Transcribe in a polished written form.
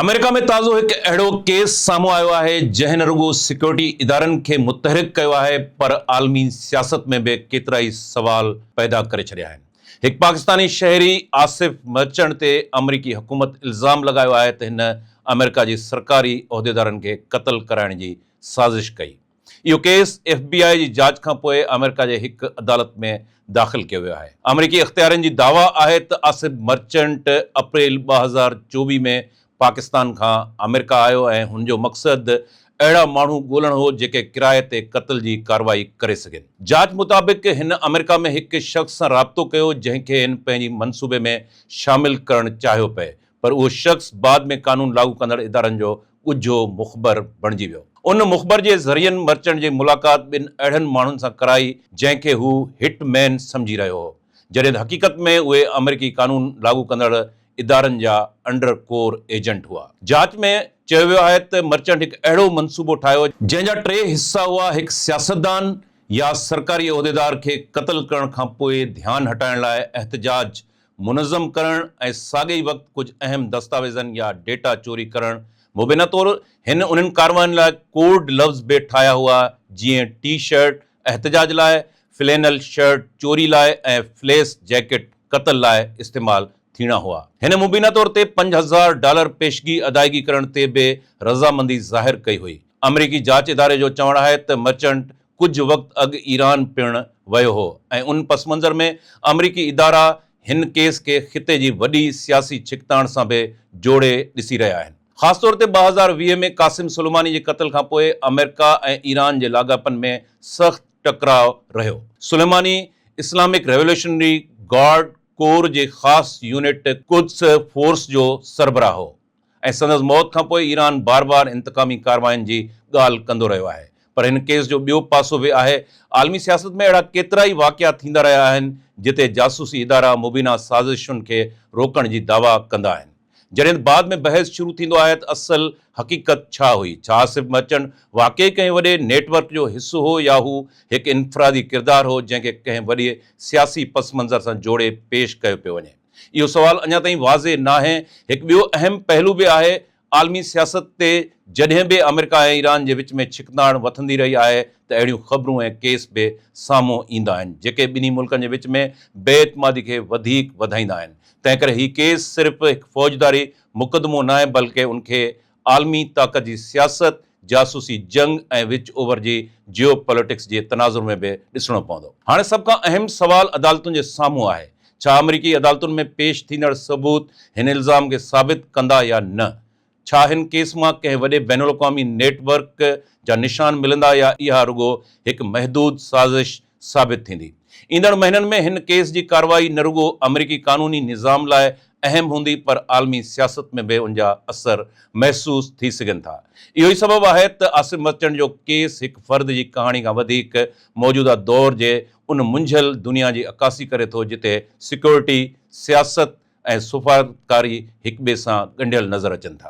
آمريڪا ۾ تازو هڪ اهڙو ڪيس سامهون آيو آهي، جنهن نه رڳو سيڪيورٽي ادارن کي متحرڪ ڪيو آهي پر عالمي سياست ۾ به ڪيترائي سوال پيدا ڪري ڇڏيا آهن. هڪ پاڪستاني شهري آصف مرچنٽ تي آمريڪي حڪومت الزام لڳايو آهي ته هن آمريڪا جي سرڪاري عهديدارن کي قتل ڪرائڻ جي سازش ڪئي. اهو ڪيس ايف بي آء جي جاچ کانپوء آمريڪا جي هڪ عدالت ۾ داخل ڪيو ويو آهي. آمريڪي اختيارين جي دعويٰ آهي ته آصف مرچنٽ اپريل 2024 ۾ پاڪستان کان آمريڪا آيو ۽ هن جو مقصد اهڙا ماڻهو ڳولڻ هو جيڪي ڪرائي تي قتل جي ڪارروائي ڪري سگهن. جاچ مطابق هن آمريڪا ۾ هڪ شخص سان رابطو ڪيو جنهن کي هن پنهنجي منصوبي ۾ شامل ڪرڻ چاهيو پئي پر اهو شخص بعد ۾ قانون لاڳو ڪندڙ ادارن جو ڳجهو مخبر بڻجي ويو. ان مخبر جي ذريعن مرچنٽ جي ملاقات ٻن اهڙن ماڻهن سان ڪرائي جنهن کي هو هٽ مين سمجهي رهيو هو، جڏهن ته حقيقت ۾ اهي آمريڪي قانون لاڳو ڪندڙ ادارن جا انڊر ڪور ايجنٽ هئا. جاچ ۾ چيو ويو آهي ته مرچنٽ هڪ اهڙو منصوبو ٺاهيو، جنهن جا ٽي حصا هئا، هڪ سياستدان يا سرڪاري عهديدار کي قتل ڪرڻ کانپوء ڌيان هٽائڻ لاء احتجاج منظم ڪرڻ ۽ ساڳئي ئي وقت ڪجهه اهم دستاويزن يا ڊيٽا چوري ڪرڻ، مبينا طور هن انهن ڪاررواين لاء ڪوڊ لفظ به ٺاهيا هئا جيئن ٽي شرٽ احتجاج لاء، فلينل شرٽ چوري لاء ۽ فليس جيڪٽ قتل لاء استعمال ٿيڻا هئا. هن مبينا طور تي 5000 ڊالر پيشگي ادائگي ڪرڻ تي به رضامندي ظاهر ڪئي هئي. آمريڪي جاچ اداري جو چوڻ آهي ته مرچنٽ ڪجهه وقت اڳ ايران پڻ ويو هو ۽ ان پس منظر ۾ آمريڪي ادارا هن ڪيس کي خطي جي وڏي سياسي ڇڪتاڻ سان به جوڙي ڏسي رهيا آهن. خاص طور تي 2020 ۾ قاسم سليماني جي قتل کانپوء آمريڪا ۽ ايران جي لاڳاپن ۾ سخت ٽڪراء رهيو. سليماني اسلامڪ ريولوشنري گارڊ ڪور جي خاص يونٽ قدس فورس جو سربراهه هو. ۽ سندس موت کانپوء ايران بار بار انتقامي ڪاررواين جي ڳالهه ڪندو رهيو آهي پر هن ڪيس جو ٻيو پاسو به آهي، عالمي سياست ۾ اهڙا ڪيترائي واقعا ٿيندا رهيا آهن جتي جاسوسي ادارا مبينا سازشن کي روڪڻ جي دعويٰ ڪندا آهن جڏهن ته بعد ۾ بحث شروع ٿيندو آهي ته اصل حقيقت ڇا هئي، ڇا آصف مرچنٽ واقعي ڪنهن وڏي نيٽ ورڪ جو حصو هو يا هو هڪ انفرادي ڪردار هو جنهن کي ڪنهن وڏي سياسي پس منظر سان جوڙي پيش ڪيو پيو وڃي. اهو سوال اڃا تائين واضح ناهي. هڪ ٻيو اهم پهلو به آهي، عالمي سياست تي جڏهن به آمريڪا ۽ ايران جي وچ ۾ ڇڪتاڻ وٿندي رهي آهي ته اهڙيون خبرون ۽ ڪيس به سامهون ايندا آهن، جيڪي ٻنهي ملڪن جي وچ ۾ بي اعتمادي کي وڌيڪ وڌائيندا آهن. تنهنڪري هي ڪيس صرف هڪ فوجداري مقدمو ناهي بلڪه ان کي عالمي طاقت جي سياست، جاسوسي جنگ ۽ وچ اوڀر جي جيو پوليٽڪس جي تناظر ۾ به ڏسڻو پوندو. هاڻي سڀ کان اهم سوال عدالتن جي سامهون آهي، ڇا آمريڪي عدالتن ۾ پيش ٿيندڙ ثبوت هن الزام کي ثابت ڪندا يا نه؟ ڇا هن ڪيس مان ڪنهن وڏي بين الاقوامي نيٽ ورڪ جا نشان ملندا يا اها رڳو هڪ محدود سازش ثابت ٿيندي. ايندڙ مهينن ۾ هن ڪيس جي ڪارروائي نه رڳو آمريڪي قانوني نظام لاء اهم هوندي پر عالمي سياست ۾ به ان جا اثر محسوس ٿي سگهن ٿا. اهو ئي سبب آهي ته آصف مرچنٽ جو ڪيس هڪ فرد جي ڪهاڻي کان وڌيڪ موجوده دور جي ان منجهيل دنيا جي عڪاسي ڪري ٿو جتي سيڪيورٽي، سياست ۽ سفارتڪاري هڪٻئي سان ڳنڍيل نظر اچن ٿا.